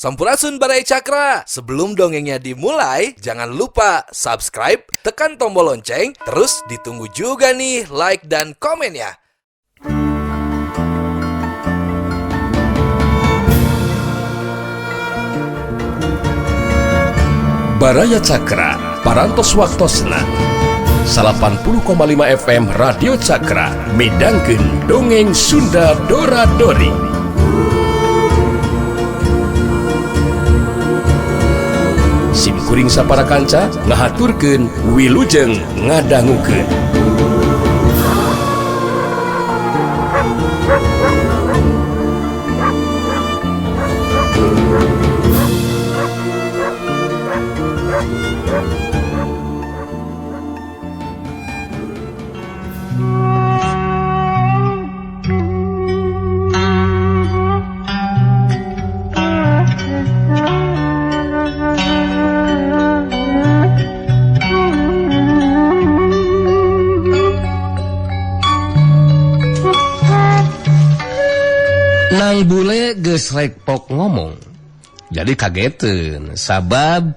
Sampurasun, Baraya Cakra. Sebelum dongengnya dimulai, jangan lupa subscribe, tekan tombol lonceng, terus ditunggu juga nih like dan komennya. Baraya Cakra, Parantos Waktosna 80,5 FM Radio Cakra midangkeun Dongeng Sunda Dora Dori. Sim kuring sapara kanca ngahaturkeun wilujeng ngadangukeun. Nang bule geus rekpok ngomong. Jadi kageteun sabab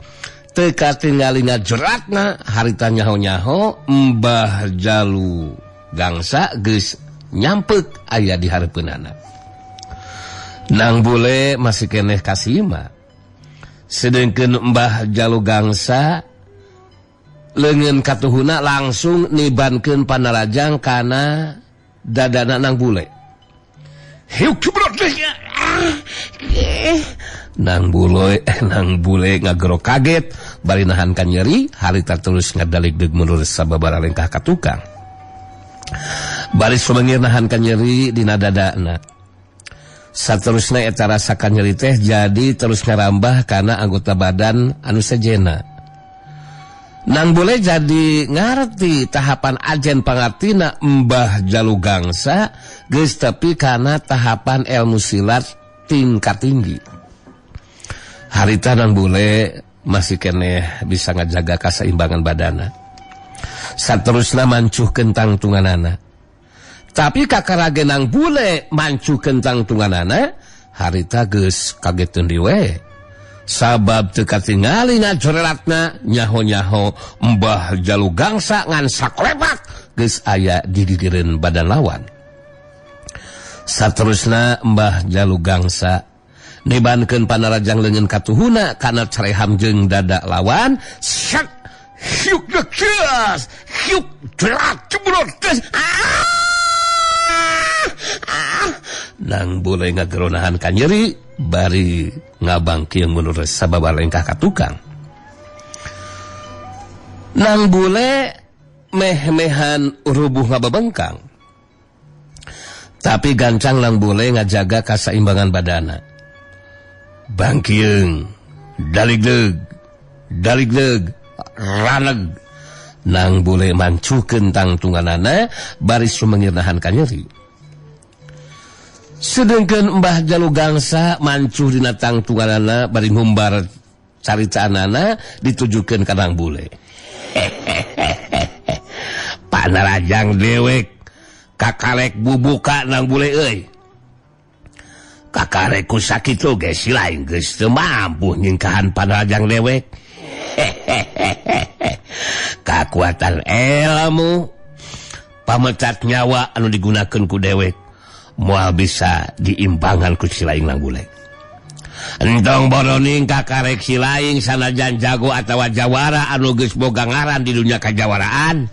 teu katingali jeratna harita nyaho-nyaho Mbah Jalu Gangsa geus nyampek aya di hareupeunana. Nang bule masih keneh kasima. Sedengkeun Mbah Jalu Gangsa leungeun katuhuna langsung nibankeun panarajang kana dadana nang bule. Nang bule ngagero kaget bari nahan kan nyeri harita terus ngadalik deug mundur sababara lengkah ka tukang. Bari sumengir nahan kan nyeri dina dadana. Saterusna eta rasa kan nyeri teh jadi terus ngarambah kana anggota badan anu sejena. Nang bule jadi ngarti tahapan ajen pangartina Mbah Jalu Gangsa geus tepi kana tahapan ilmu silat tingkat tinggi. Harita nang bule masih keneh bisa ngajaga kaseimbangan badana. Saterusna mancuh kentang tunganana. Tapi kakarage nang bule mancuh kentang tunganana, harita geus kageteun deui we. Sabab teu katingali ngajorelatna nyaho-nyaho Mbah Jalu Gangsa ngan saklepak geus aya di gigireun badan lawan. Saterusna Mbah Jalu Gangsa nibankeun panarajang leungeun katuhuna kana careham jeung dada lawan. Sek hiuk geus hiuk jerat cebrot geus. Nang bule ngageronahan ka nyeri bari ngabangkieu mundur sababa lengkah ka tukang. Nang bule meh-mehan rubuh ngababengkang. Tapi gancang nang bule ngajaga kasaimbangan badana. Bangkieung, daligdeug, daligdeug, raneg. Nang bule mancukeun tangtunganana bari sumengir nahan ka nyeri. Sedengkeun Mbah Jalu Gangsa mancuh dina tangtunganana bari ngumbar caritaanana ditujukeun ka nang bule. Panarajang dewek kakarek bubuka nang bule euy. Kakarek ku sakitu ge si lain geus teu mampu nyingkahan panarajang dewek. Kakuatan ilmu pamecat nyawa anu digunakeun ku dewek moal bisa diimbangan ku si laing nang bule. Entong boroning kakarek si laing sanajan jago atawa jawara anu geus boga ngaran di dunia kajawaraan.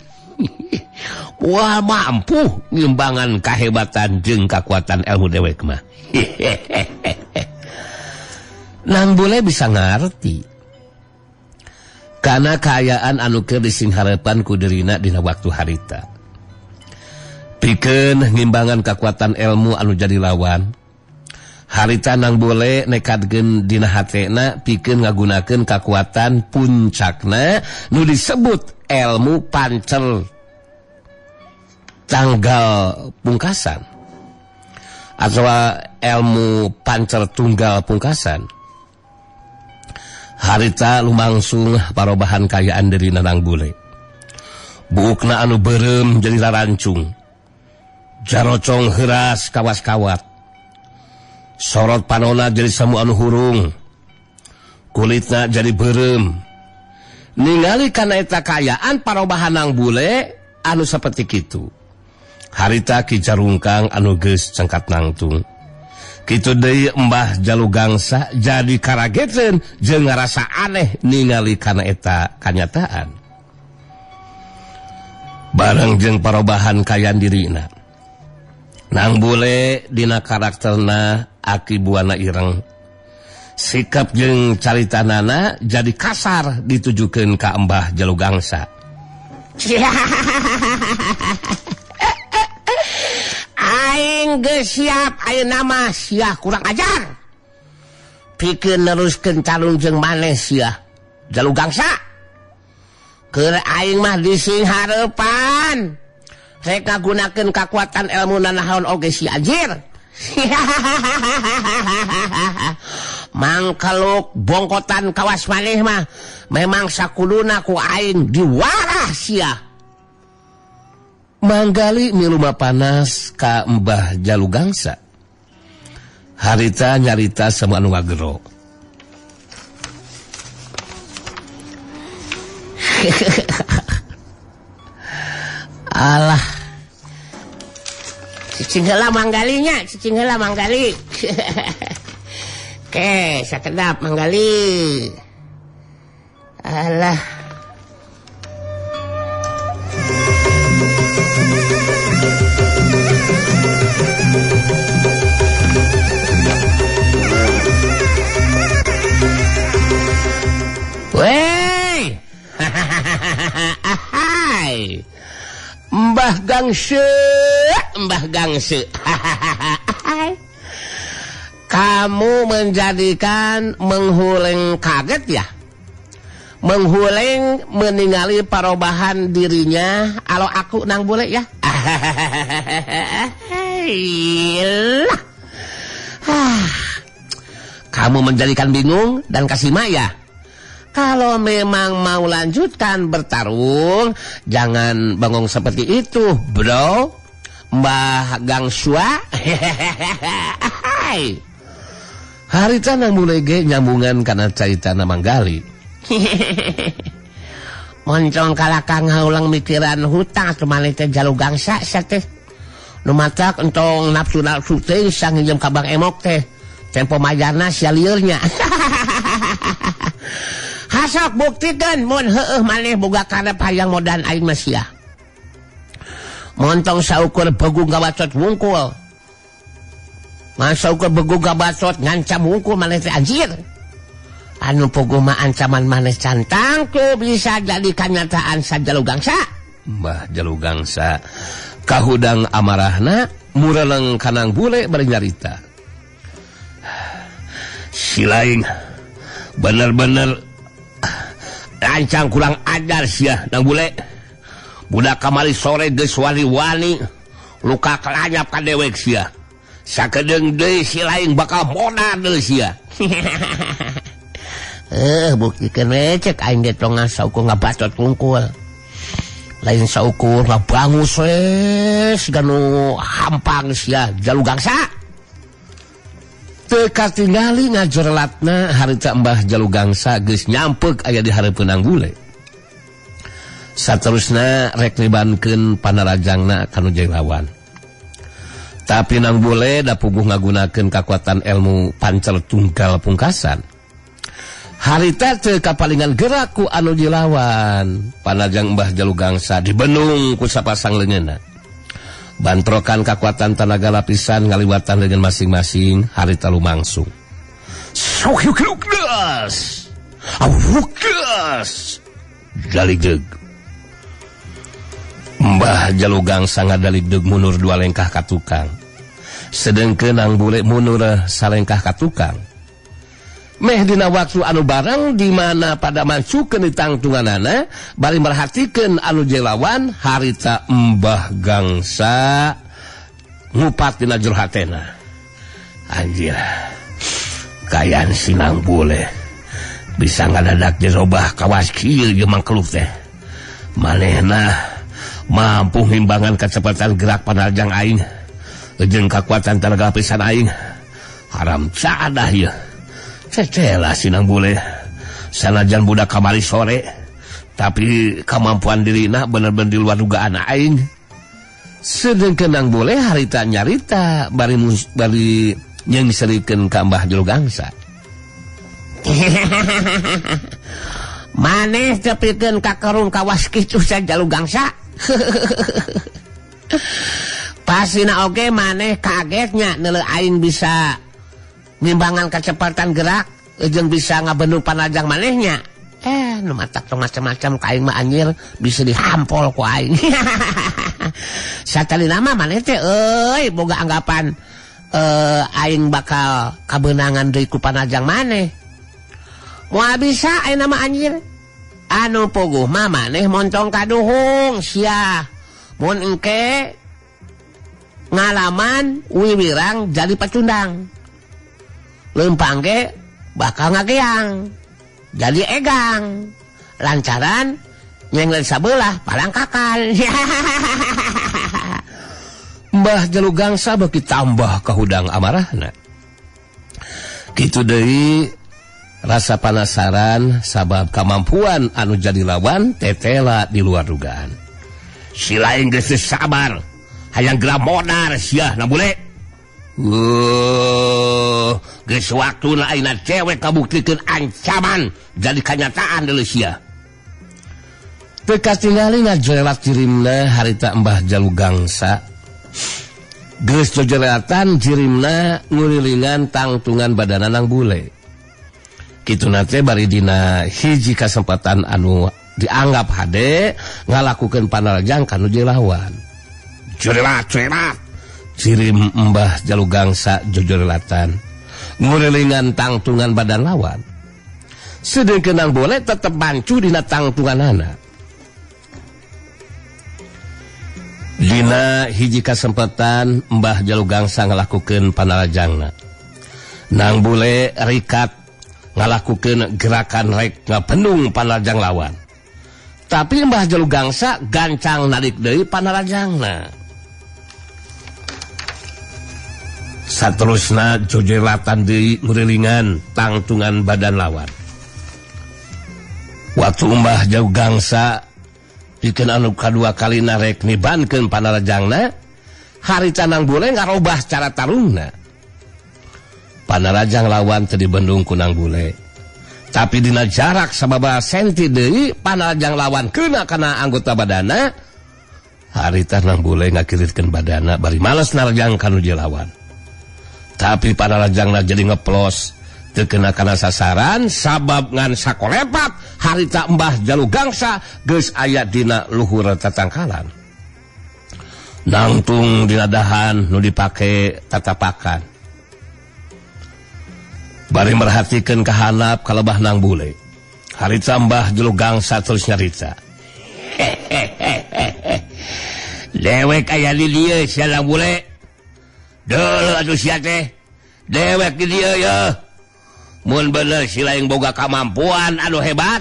Wah mampu ngimbangan kahebatan jeung kakuatan ilmu dewek mah. Nang bule bisa ngarti karena kaayaan anu keur disingharepan ku dirina dina waktu harita. Pikeun ngimbangan kakuatan ilmu anu jadi lawan. Harita nang bule nekadkeun dina hatena pikeun ngagunakeun kakuatan puncakna nu disebut ilmu pancer tanggal pungkasan atau ilmu pancer tunggal pungkasan. Harita lumangsung parobahan kayaan dari nang bule. Buukna anu beureum jadi larancung. Jarocong heuras kawas-kawat. Sorot panona jadi samu anu hurung. Kulitna jadi beureum. Ningali kana eta kaayaan parobahan Nang Bule anu saperti kitu. Harita Ki Carungkang anu geus cengkat nangtung. Kitu deui Mbah Jalu Gangsa jadi karageteun jeung ngarasa aneh ningali kana eta kanyataan. Bareng jeung parobahan kayan dirina. Nang Bule dina karakterna Aki Buana Ireng. Sikap jeung caritanana jadi kasar ditujukeun ka Mbah Jalu Gangsa. Aing geus siap ayeuna mah sia kurang ajar. Pikeun neruskeun calung jeung maneh sia Jalu Gangsa. Keur aing mah dising hareupan. Rek ngagunakeun kakuatan ilmu nanaon oge si anjir. Mangkeluk bongkotan kawas maneh mah memang sakuduna ku aing diwarah sia. Manggali milu panas ka Mbah Jalu Gangsa. Harita nyarita sama anu ngagero. Alah. Cicing heula manggalinya, cicing heula manggali. Oke, sakedap manggali. Alah. Wey. Hai. Mbah Gangse, Mbah Gangse. Kamu menjadikan menghuleng kaget ya? Menghuleng meningali parobahan dirinya. Alo aku Nang Bule ya? Kamu menjadikan bingung dan kasima ya? Kalau memang mau lanjutkan bertarung, jangan bengong seperti itu, bro. Mbah Gangsua. Harita Nang Bule ge nyambungan kana caritana Manggali. Moncong kalakang ngaulang mikiran hutang atuh maneh teh Jalu Gangsa sia teh. Nu matak entong nafsu-nafsu teh sang nginjem ka Bang Emok teh. Tempo mayarna sia liurnya. Hasok buktikeun mun heueuh maneh boga karep hayang modan aing mah sia. Montong saukur begung gabacot wungkul. Masa ukur begung gabacot ngancam wungkul maneh teh anjir. Anu puguh mah ancaman maneh cantang tuh bisa jadi kanyataan sa Jalu Gangsa. Mbah Jalu Gangsa kahudang amarahna mureleng kanang Bule bari nyarita. Si lain bener-bener lancang kurang ajar sia Nang Bule. Budak kamari sore geus wani-wani luka kelanyap ka dewek sia. Sakedeung deui si lain bakal modal deui sia. Buktikeun we cek aing ge tong saukur ngabacot wungkul. Lain saukur ngabangus we siga nu hampang sia Jalu Gangsa. Teu katingali ngajorlatna harita Mbah Jalu Gangsa geus nyampeuk aya di hareupeun Nang Bule. Saterusna rek nibankeun panarajangna kanu jadi lawan. Tapi Nang Bule da puguh ngagunakeun kakuatan ilmu pancal tunggal pungkasan. Harita teu kapalingan gerak ku anu dilawan. Panajang Mbah Jalu Gangsa dibenung ku sapasang leungeunna. Bantrokan kakuatan tanaga lapisan ngaliwatan leungeun masing-masing harita lumangsung. Sokyukyukdas. Awukas. Daligdeg. Mbah Jalu Gangsa ngadaligdeg mundur dua lengkah ka tukang. Sedengkeun Nang Bule mundur salengkah ka tukang. Meh dina waktu anu bareng di mana pada mancukeun ditangtunganana bari merhatikeun anu jelawan harita Mbah Gangsa ngupat dina jero hatena. Anjir. Kayan si Nang Bule bisa ngadadak jerobah kawas kieu jeung mangkeluk teh. Manehna mampu himbangan kecepatan gerak panarjang aing jeung kakuatan tenaga pisan aing. Haram cadah ieu. Cecelah si Nang Bule. Sanajan budak kamari sore, tapi kemampuan dirina bener-bener di luar dugaan aing. Sedengkeun Nang Bule harita nyarita bari bari nyengserikeun ka Mbah Jelu Gangsa. Maneh tepikeun ka kerung kawas kitu Jalu Gangsa. Pasina oge maneh kagetnya neuleuh aing bisa ngimbangan kecepatan gerak jeung bisa ngabendung panajang manehnya. Nu matak tong macam-macam ka aing mah anjir bisa dihampol ku aing. Satalina mah maneh teh euy boga anggapan aing bakal kabeunangan deui ku panajang maneh. Moal bisa ayeuna mah anjir. Anu puguh mah maneh montong kaduhung sia. Mun engke ngalaman wiwirang jadi pacundang. Leumpang ge bakal ngageang. Jadi egang. Lancaran nyengler sabelah palangkakan. Mbah Jalu Gangsa beuki tambah kahudang amarahna. Kitu deui rasa penasaran sabab kemampuan anu jadi lawan tetela di luar dugaan. Si lain geus sabar, hayang geura modar sia na bule. Geus waktuna ayeuna cewek kabuktikeun ancaman jadi kanyataan deuleu sia. Teu katingali ngajorelat jirimna harita Mbah Jalu Gangsa. Geus jojorelatan jirimna ngurilingan tangtungan badana Nang Bule. Kitu nate bari dina hiji kasempatan anu dianggap hade ngalakukeun panarjang kanu lawan. Jorelat jorelat jirim Mbah Jalu Gangsa jojorelatan ngurilingan tangtungan badan lawan. Sedengkeun Nang Bule tetep bancu dina tangtunganana. Dina hiji kasempatan Mbah Jalu Gangsa ngalakukeun panarjangna. Nang Bule rikat ngalakukeun gerakan rek ngapendung panarjang lawan. Tapi Mbah Jalu Gangsa gancang narik deui panarjangna. Saterusna jojelatan deui ngurilingan tangtungan badan lawan. Waktu Mbah Jalu Gangsa pikeun anu kadua kali narek nibankeun panarjangna, harita Nang Bule ngarobah cara tarungna. Panarajang lawan teu dibendung ku Nang Bule. Tapi dina jarak sababaraha senti deui panarajang lawan keuna kana anggota badana, harita Nang Bule ngakiritkeun badana bari males narajang kanu lawan. Tapi panarajangna jadi ngeplos teu kena kana sasaran sabab ngan sakolepat harita Mbah Jalu Gangsa geus aya dina luhur tatangkalan. Nangtung dina dahan nu dipake tatapakan. Bari merhatikeun kahanap kalebah Nang Bule. Harita Mbah Jalu Gangsa terus nyarita. Dewek aya di dieu sia Nang Bule. Deuleu atuh sia teh. Dewek di dieu ye. Mun bener si lain boga kamampuan anu hebat,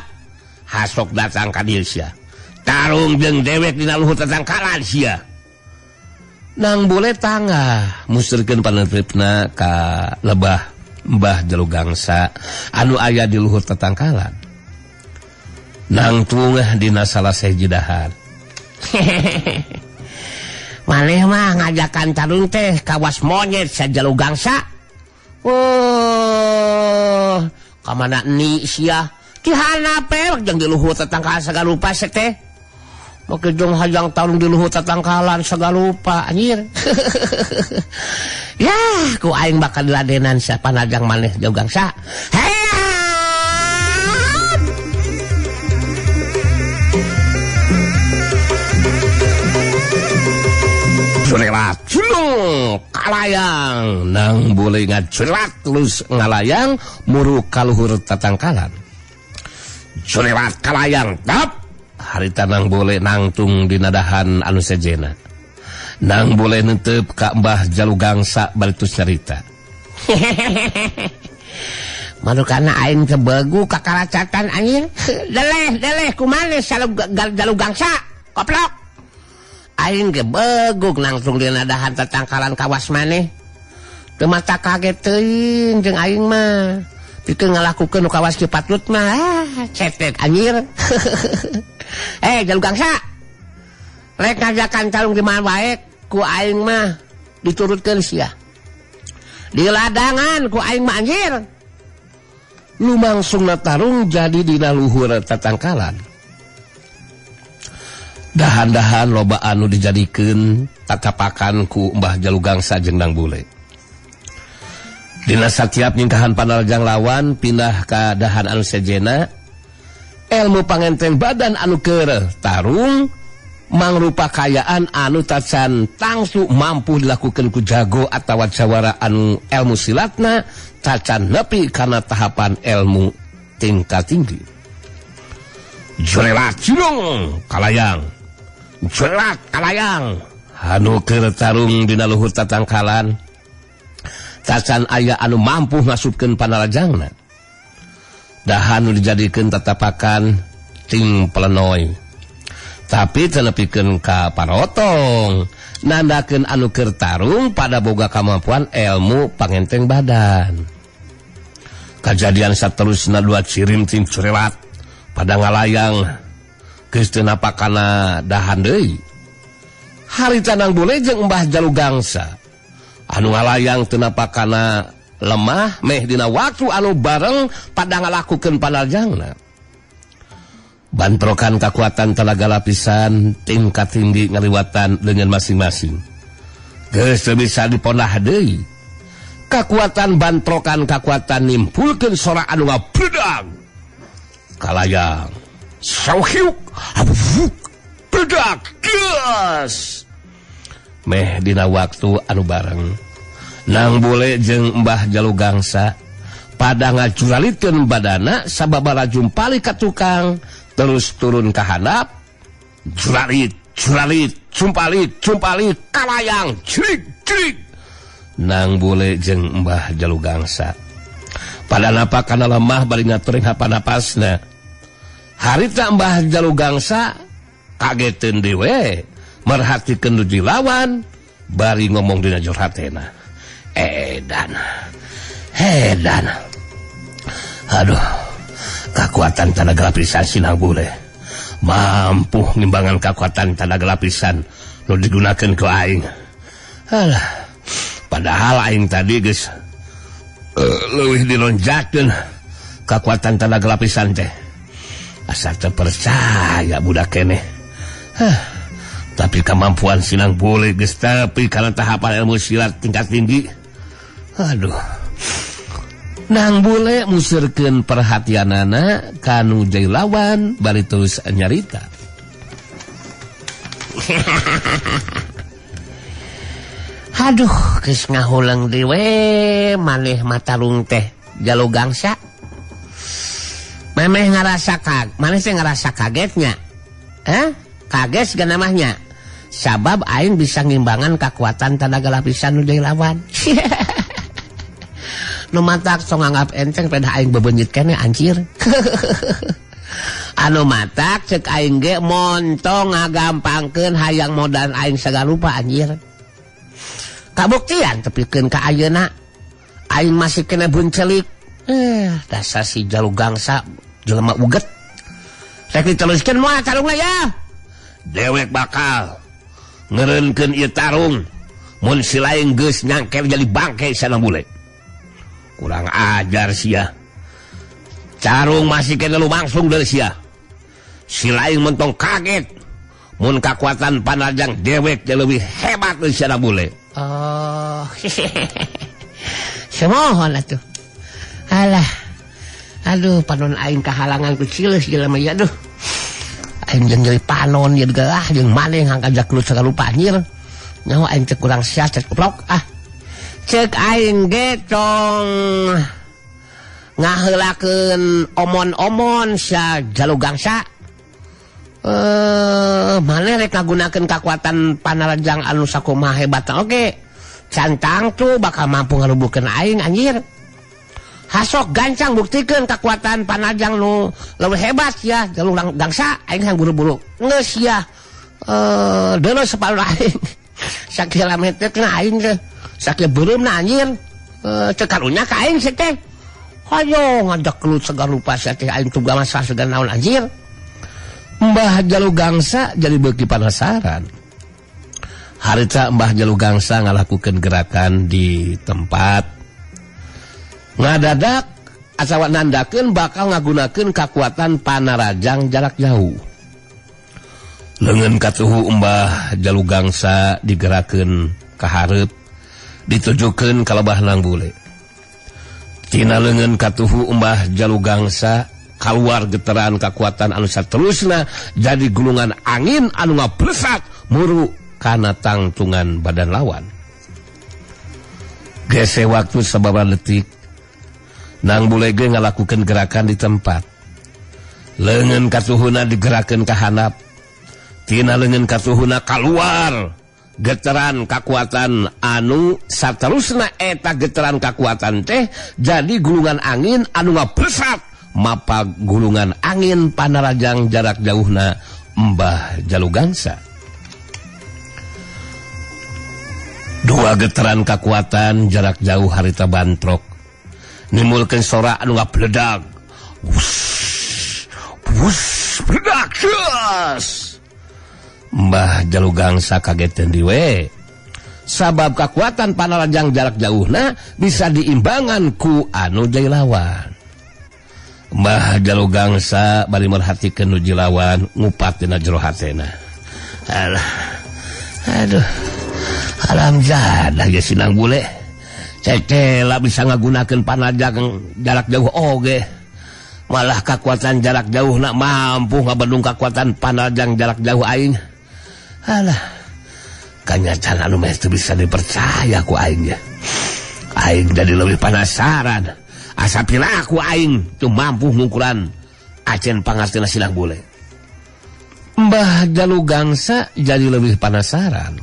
hasok datang ka dieu sia. Tarung jeung dewek dina luhur tatangkalan sia. Nang Bule tangah musturkeun panetripna ka lebah Mbah Jalu Gangsa anu aya di luhur tetangkalan. Nangtung dina salah sahiji dahar. Maneh mah ngajakan tarung teh kawas monyet sa Jalu Gangsa. Oh, kamana ni sia? Dihanape jeung di luhur tetangkalan sagarupa teh. Make jeung hayang tarung di luhur tetangkalan sagarupa anjir. Yah, ku aing bakal diladenan sia panajang maneh Jalu Gangsa. Hey! Curelat, culung, kalayang. Nang Bule ngacurelat terus ngalayang muru kaluhur tatangkalan. Curelat kalayang, tap. Harita Nang Bule nangtung dina dahan anu sejena. Nang Bule netep ka Mbah Jalu Gangsa bari tus nyarita. Marukana aing teu begu kakaracatan anjir. Deleh, deleh kumaha Jalu Gangsa? Koplok. Aing ge begug langsung dina dahan tatangkalan kawas maneh. Teu mata kaget teuing jeung aing mah. Pikeun ngalakukeun nu kawas kieu patut mah cetek anjir. Jalu gangsa. Rek ngajakan tarung di mana wae ku aing mah diturutkeun sia. Di ladangan ku aing mah anjir. Lumangsungna tarung jadi dina luhur tatangkalan. Dahan-dahan loba anu dijadikeun tatapakan ku Mbah Jalu Gangsa jeung Nang Bule. Dina satiap nyingkahan panarjang lawan pindah ka dahan anu sejena, ilmu pangenteng badan anu keur tarung mangrupa kayaan anu tacan tangsu mampu dilakukan ku jago atawa jawara anu ilmu silatna tacan nepi kana tahapan ilmu tingkat tinggi. Jurelat cirung kalayang, jurelat kalayang anu keur tarung dina luhur tatangkalan tacan aya anu mampu ngasupkeun panarajangna. Dahan nu dijadikeun tatapakan ting pelenoy. Tapi teu nepikeun ka parotong, nandakeun anu keur tarung pada boga kamampuan ilmu pangenteng badan. Kajadian saterusna dua cirim ting curelat pada ngalayang geus teu napakana dahan deui. Harita Nang Bule jeung Mbah Jalu Gangsa anu ngalayang teu napakana lemah meh dina waktu anu bareng pada ngalakukeun panarjangna. Bantrokan kakuatan tenaga lapisan tingkat tinggi ngaliwatan dengan masing-masing. Geus teu bisa diponah deui. Kakuatan bantrokan kakuatan nimpulkeun sora anu ngabredang. Kalayang sauhiuk abuk bredak geus. Meh dina waktu anu bareng Nang Bule jeung Mbah Jalu Gangsa pada ngajuralikeun badana sababara jumpali ka tukang terus turun ka handap juralit juralit jumpalit jumpalit kalayang jrik jrik. Nang Bule jeung Mbah Jalu Gangsa pada napakana lemah bari ngaturing hapanapasna. Harita Mbah Jalu Gangsa kageteun deui merhatikeun nu dilawan bari ngomong dina jero hatena. Edan edan, aduh, kakuatan tenaga lapisan si Nang Bule mampu ngimbangan kakuatan tenaga lapisan nu digunakeun ku aing. Alah, padahal aing tadi geus leuwih dilonjakkeun kakuatan tenaga lapisan teh. Asa teu percaya budak keneh. Tapi kemampuan si Nang Bule geus tepi kana tahapan ilmu silat tingkat tinggi. Aduh. Nang Bule musurkeun perhatianana kanu jadi lawan bari terus nyarita. Aduh, geus ngahuleng deui we maneh matarung teh Jalu Gangsa. Memeh ngarasa maneh teh ngarasa kagetnya. Kaget sigana mah nya. Sabab aing bisa ngimbangan kakuatan tenaga lapisan nu jadi lawan. Nu matak sok nganggap enteng pada aing bebenyit keneh anjir. Anu matak cek aing ge montong ngagampangkeun hayang modal aing sagarupa anjir. Kabuktian tepikeun ka ayeuna aing masih kena buncelik. Dasar si Jalu Gangsa jelema uget. Rek diteruskeun moal tarungna ya. Dewek bakal ngeureunkeun ieu tarung mun si lain geus nyangker jadi bangke sana Bule. Kurang ajar sia. Carung masih kena lumangsung dari sia. Si lain mentong kaget mun kakuatan panarjang dewek dia lebih hebat dari sia Bule. Oh. Semohon atuh. Alah. Aduh, panon aing kahalangan ku cileus jelema ieu aduh. Aing jeung jadi panon ieu geus jeung maneh ngangkat jaklut sagarupa anjir. Nyaho aing teh kurang sia cek goblok ah. Cek aing ge tong ngaheulakeun omon-omon sia Jalu Gangsa. Maneh rek ngagunakeun kakuatan panarjang anu sakumaha hebatna oge. Can tangtu bakal mampu ngarubuhkeun aing anjir. Hasok gancang buktikeun kakuatan panarjang nu leuwih hebat sia Jalu Gangsa. Aing hayang buru-buru geus sia. Deuleu saparu aing. Sakieu lame teh aing teh. Sakieu beureumna anjir. Cek karunya ka aing teh. Hayo ngajak kelut segar lupa sia teh aing tuga masa segar naon anjir. Mbah Jalu Gangsa jadi beuki panasaran. Harita Mbah Jalu Gangsa ngalakukeun gerakan di tempat. Ngadadak atawa nandakeun bakal ngagunakeun kakuatan panarajang jarak jauh. Leungeun katuhu Mbah Jalu Gangsa digerakeun ka hareup, ditujukeun ka lebah Nang Bule. Tina leungeun katuhu Mbah Jalu Gangsa kaluar getaran kakuatan anu saterusna jadi gulungan angin anu ngablesat muru kana tangtungan badan lawan. Gese waktu sababaraha detik, Nang Bule ge ngalakukeun gerakan di tempat. Leungeun katuhuna digerakeun ka handap. Tina leungeun katuhuna kaluar getaran kakuatan anu saterusna eta getaran kakuatan teh jadi gulungan angin anu ngablesat mapag gulungan angin panarajang jarak jauhna Mbah Jalu Gangsa. Dua getaran kakuatan jarak jauh harita bantrok nimulkeun sora anu ngabledag. Wuss, wuss, bledag, yes. Mbah Jalu Gangsa kaget deui. Sabab kakuatan panarajang jarak jauhna bisa diimbangan ku anu jadi lawan. Mbah Jalu Gangsa bari merhatikeun nu lawan ngupat dina jero hatena. Alah. Aduh. Alam jadah ge si Nang Bule. Cecela bisa ngagunakeun panarajang jarak jauh oge. Malah kakuatan jarak jauh nak mampu ngabendung kakuatan panarajang jarak jauh aing. Alah. Kanyataan anu meh teu bisa dipercaya ku aing nya. Aing jadi lebih penasaran. Asa piraku aing teu mampu ngungkuran acen pangartina si Nang Bule. Mbah Jalu Gangsa jadi lebih penasaran.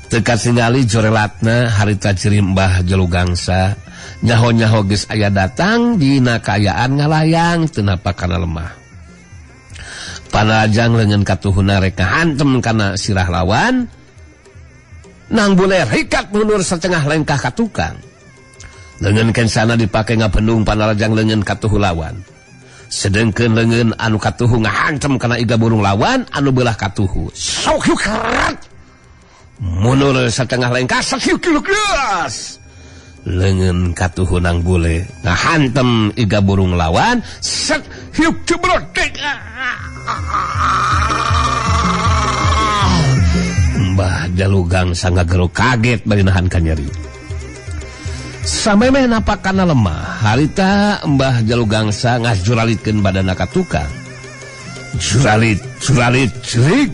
Teu katingali jorelatna harita ciri Mbah Jalu Gangsa nyaho-nyaho geus aya datang dina kaayaan ngalayang teu napa kana lemah. Panarajang leungeun katuhuna rek ngahantem kana sirah lawan. Nang Bule rikat mundur setengah lengkah ka tukang. Leungeun kensana dipake ngabendung panarajang leungeun katuhu lawan. Sedengkeun leungeun anu katuhu ngahantem kana iga burung lawan anu beulah katuhu. Sok yukrat. Mundur setengah lengkah sok yukras. Leungeun katuhu Nang Bule ngahantem iga burung lawan set hiuk jebrotek. Mbah Jalu Gangsa ngagero kaget bari nahan kanyeri. Samemeh napak kana lemah, harita Mbah Jalu Gangsa ngajuralitkeun badanna ka tukang. Juralit, juralit, jerig.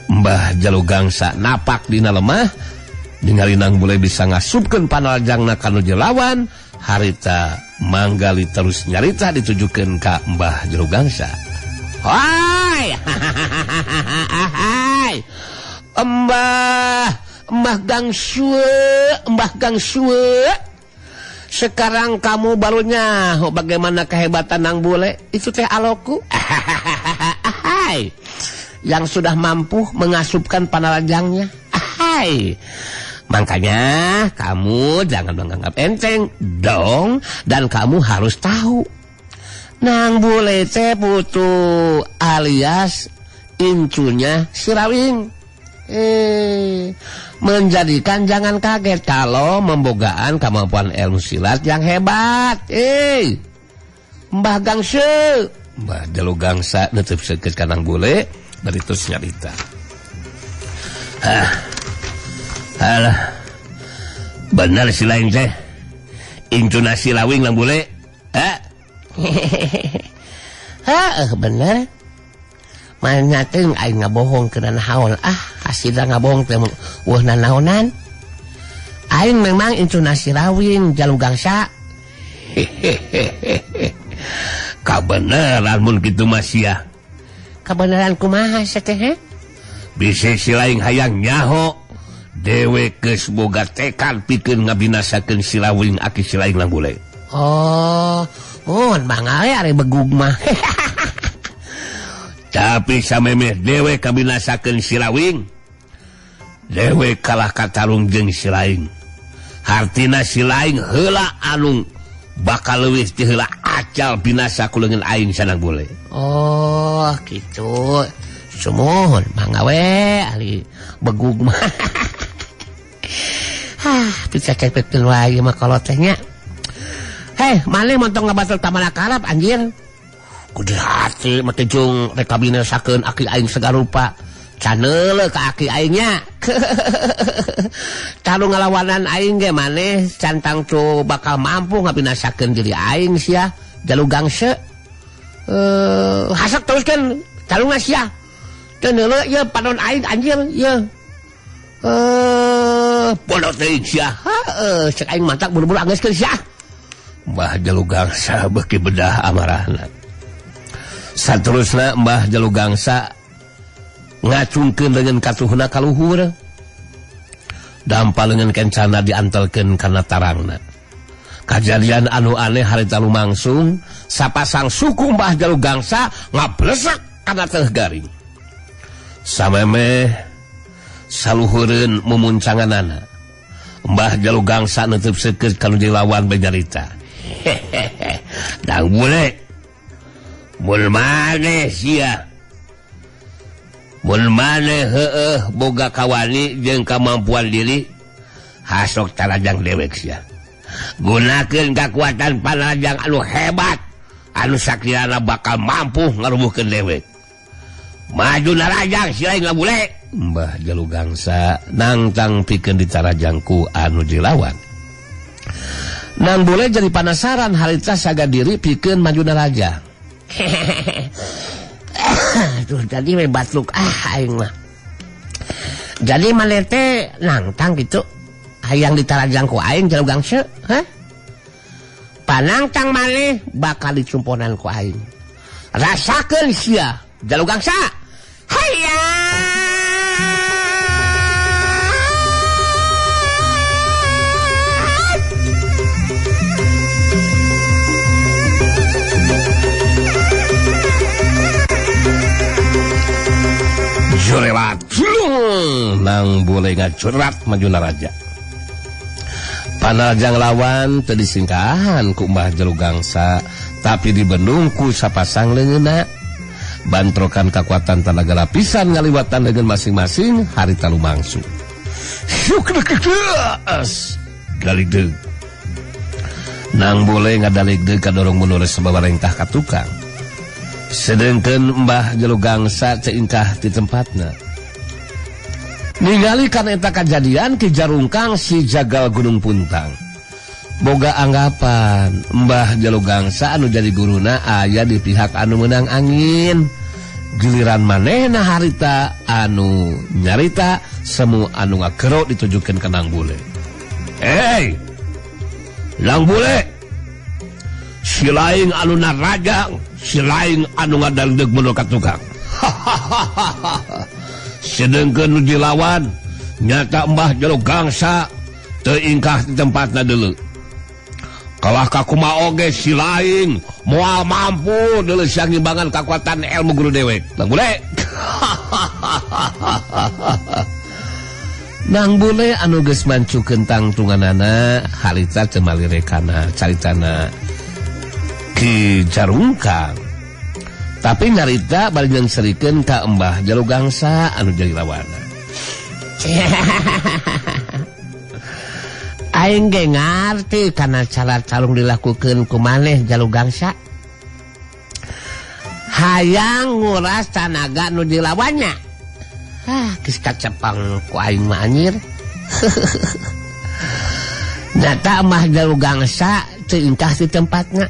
Mbah Jalu Gangsa napak dina lemah, ningali Nang Bule bisa ngasupkeun panarajangna ka nu lawan, harita manggali terus nyarita ditujukeun ka Mbah Jalu Gangsa. Hai, hai. Mbah, Mbah Gangsa, Mbah Gangsa. Sekarang kamu baru nyaho bagaimana kehebatan Nang Bule. Itu teh aloku. Hai. Yang sudah mampu mengasupkan panarajangnya. Hai. Makanya kamu jangan menganggap enteng dong, dan kamu harus tahu. Nang Bule teh putu alias incunya Sirawing. Menjadikan jangan kaget kalau membogaan kemampuan ilmu silat yang hebat. Mbah Gangsa, Mbah Jalu Gangsa neuteub seukeut ka Nang Bule bari terus nyarita. Ah. Alah. Bener si lain teh. Incuna Sirawing Nang Bule. Ha? Heeh, bener. Mana teh aing ngabohong kana naon ah hasilna ngabohong teh weuh nanaonan. Aing memang incuna Sirawing Jalu Gangsa. Kabeneran mun kitu mah sia. Kabeneran kumaha sia teh he? Bisi si lain hayang nyaho dewek geus boga tekad pikeun ngabinasakeun Sirawing aki si lain Nang Bule. Oh, mun mangga we ari begug mah. Tapi samemeh dewek kabinasakeun Sirawing, dewek kalah katarung jeung si lain. Hartina si lain heula anu Bakal leuwih ti heula acal binasa ku leungeun aing sanang bule. Oh, kitu. Sumuhun mangga we ali begug mah. Hah, bisa cepetkeun wae mah kolot teh nya. Heh, maneh montong ngabatel tamana karab anjir. Kudu hati mah teh jung rek kabinasakeun aki aing sagarupa. Caneuleuh ka aki aingnya. Talu ngalawanan aing ge maneh can tangtu bakal mampu ngabinasakeun diri aing sia jalu gangse. Hasek teruskeun talunga sia. Teu neuleuh ieu panon aing anjir ieu. Bodoh teuing sia. Heueuh, cek aing mantak buru-buru anggeuskeun sia. Mbah Jalu Gangsa beuki bedah amarahna. Saterusna Mbah Jalu Gangsa ngacungkeun leungeun katuhna ka luhur. Dampa leungeun kencana diantelkeun kana tarangna. Kajadian anu aneh harita lumangsung, sapasang suku Mbah Jalu Gangsa ngablesak kana teuh garing. Samemeh saluhureun mumuncanganana. Mbah Jalu Gangsa neuteub seukeut ka nu dilawan bae nyarita. Hehehe, dang bule. Mun maneh sia. Mun maneh heueuh boga kawani jeung kamampuan diri, hasok tarajang dewek sia. Gunakeun kakuatan panarajang anu hebat, anu sakirana bakal mampu ngarubuhkeun dewek. Maju narajang sia lain bule. Mbah Jalu Gangsa nangtang pikeun ditarajangku anu dilawan. Nang bule jadi panasaran harita saga diri pikeun maju narajang. Aduh, jadi we batluk ah aing mah. Jadi maneh teh nangtang gitu hayang ditarajang ku aing Jalu Gangsa, hah? Panangtang maneh bakal dicumponan ku aing. Rasakeun sia Jalu Gangsa. Hayya. Jurelat nang boleh ngacurat maju naraja. Panarajang lawan teu disingkahan ku Mbah Jalu Gangsa, tapi dibendung ku sapasang leungeunna. Bantrokan kakuatan tanaga lapisan ngaliwatan leungeun masing-masing harita lumangsu. Galigdeug. Nang boleh ngadaligdeug kadorong mundur sababarengkah ka tukang. Sedengkeun Mbah Jalu Gangsa ceingkah di tempatna. Ningali kana eta kajadian Ki Jarungkang si jagal Gunung Puntang. Boga anggapan Mbah Jalu Gangsa anu jadi guruna aya di pihak anu meunang angin. Giliran manehna harita anu nyarita semu anu ngakero ditujukeun ka Nang Bule. Hei, Nang Bule, si laing anu narajang, si laing anu ngadaldeg mundur ka tukang. Sedengkeun nu dilawan nyata Mbah Jalu Gangsa teu ingkah di tempatna deuleu. Kalah ka kumaha oge si laing moal mampu deuleu siang ngimbangan kakuatan ilmu guru dewek. Nang Bule. Nang Bule anu geus mancukeun tangtunganana harita teu malirekana caritana Ki Jarungkang. Tapi nyarita bari nyengserikeun ka Mbah Jalu Gangsa anu jadi lawana. Aing ge ngarti kana cara calung dilakukeun ku maneh Jalu Gangsa. Hayang nguras tanaga nu dilawannya. Ah, geus kacepang ku aing mah anjir. Nyata Mbah Jalu Gangsa teu ingkah di tempatna.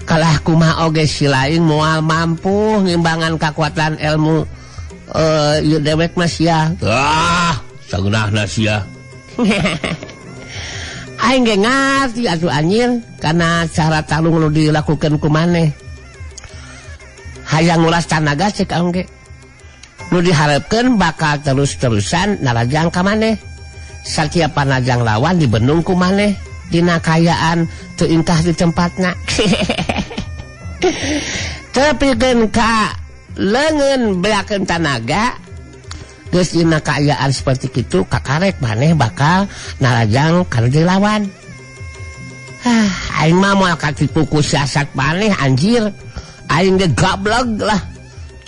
Kalah kumaha oge si laing moal mampu ngimbangan kakuatan ilmu ieu dewek mah sia. Ah, sageunahna sia. Aing ge ngarti atuh anjir kana cara talung nu dilakukeun ku maneh. Hayang nguras tanaga cek aing ge. Nu diharepkeun bakal terus-terusan narajang ka maneh. Satiap panajang lawan dibendung ku maneh dina kayaan teu ingkah di tempatna. Tepikeun ka leungeun beakeun tanaga geus dina kaayaan seperti kitu kakarek maneh bakal narajang ka nu dilawan. Aing mah moal katipu ku siasat maneh anjir. Aing ge gableg lah.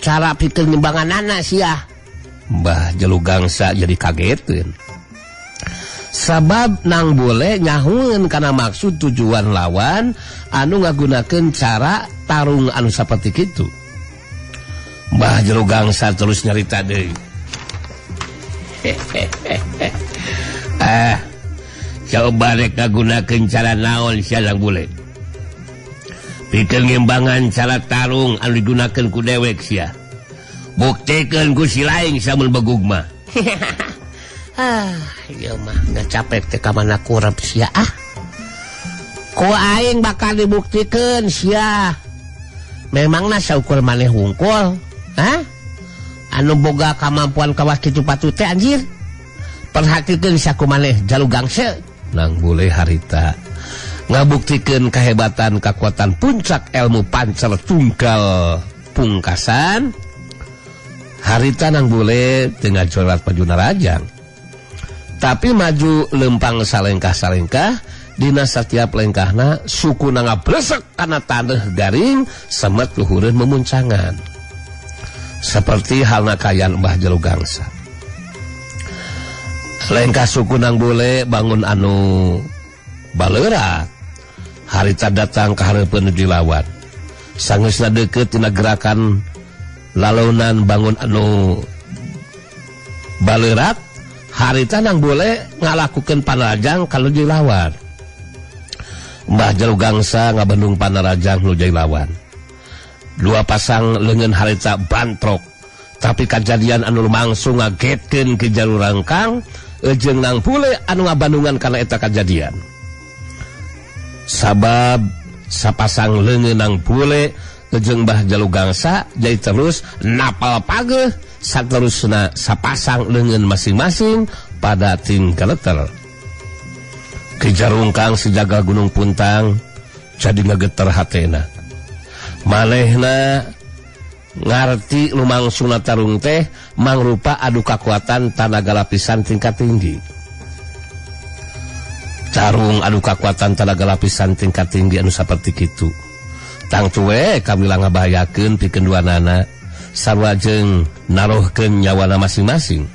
Cara pikeun nyimbanganana sia. Mbah Jalu Gangsa jadi kageteun. Sabab Nang Bule nyahueun kana maksud tujuan lawan anu ngagunakeun cara tarung anu saperti kitu. Mbah Jero Gangsa terus nyarita deui. Coba rek ngagunakeun cara naon sia Nang Bule. Pikeun ngimbangan cara tarung anu digunakeun ku dewek sia. Buktikeun ku si lain samun begug mah. Ieu mah nggak capek teh ka mana kurep sia ah. Ku aing bakal dibuktikeun sia. Memangna saukur maneh hungkul? Hah? Anu boga kamampuan kawas kitu patut teh anjir. Perhatikeun saku maneh Jalu Gangsa. Nang Bule harita ngabuktikeun kahebatan kakuatan puncak ilmu pancer tunggal pungkasan. Harita Nang Bule teu ngajorat maju narajang. Tapi maju lempang salengkah-salengkah dina setiap lengkahna sukuna ngablesek kana taneuh garing semet luhureun memuncangan. Seperti halna kayan Mbah Jalu Gangsa. Lengkah suku Nang Bule bangun anu baleurat. Harita datang ka hareupeun nu dilawan. Sangeusna deukeut tina gerakan lalaunan bangun anu baleurat. Harita Nang Bule ngalakukeun panarajang kalau dilawan. Mbah Jalu Gangsa ngabendung panarajang nu jadi lawan. Dua pasang leungeun harita bantrok. Tapi kajadian anu lumangsung ngagetkeun Ki Jalu Rangkang jeung Nang Bule anu ngabandungan kana eta kajadian. Sabab sapasang leungeun Nang Bule jeung Mbah Jalu Gangsa jadi terus napal pageuh saterusna sapasang leungeun masing-masing pada tingkaleter. Ki Jarungkang sejaga Gunung Puntang jadi ngageter hatena. Manehna ngarti lumangsungna tarung teh mangrupa adu kakuatan tanaga lapisan tingkat tinggi. Tarung adu kakuatan tanaga lapisan tingkat tinggi anu saperti kitu. Tangtu we kabila ngabahayakeun pikeun duanana sarua jeung naruhkeun nyawana masing-masing.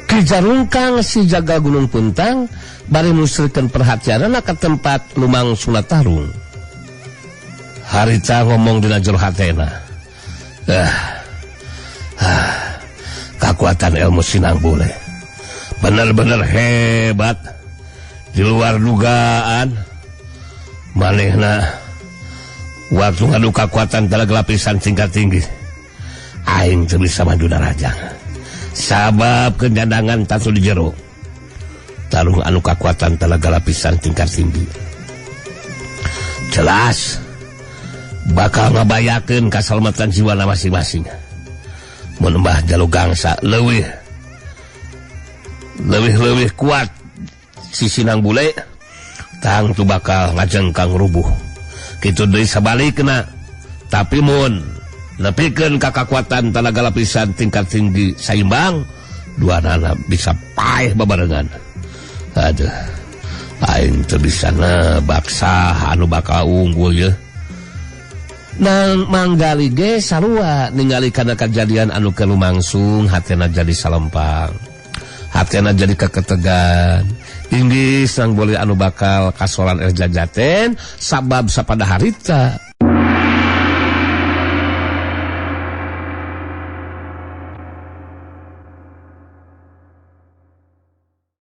Ki Jarungkang si jaga Gunung Puntang bari musrikeun perhatianana ka tempat lumangsungna tarung. Harita ngomong dina jero hatena. Kakuatan ilmu si Nang Bule bener-bener hebat, di luar dugaan. Manehna waktu ngadu kakuatan tenaga lapisan tingkat tinggi, aing teu bisa maju darajang. Sabab kenyandangan tatu di jero. Tarung anu kakuatan tenaga lapisan tingkat tinggi jelas bakal ngabayakeun kasalamatan jiwana masing-masing. Mun Mbah Jalu Gangsa leuwih kuat sisi Nang Bule, tangtu bakal ngajengkang rubuh. Kitu deui sabalikna. Tapi mun nepikeun ka kakuatan tenaga lapisan tingkat tinggi saimbang, duanana bisa paeh babarengan. Aduh, aing teu bisa nebak saha anu bakal unggul ye. Nang Manggali ge sarua ningali kana kajadian anu keur lumangsung, hatena jadi salempang, hatena jadi keketegan. Inggih Nang Bule anu bakal kasoran erjajaten sabab sapada harita.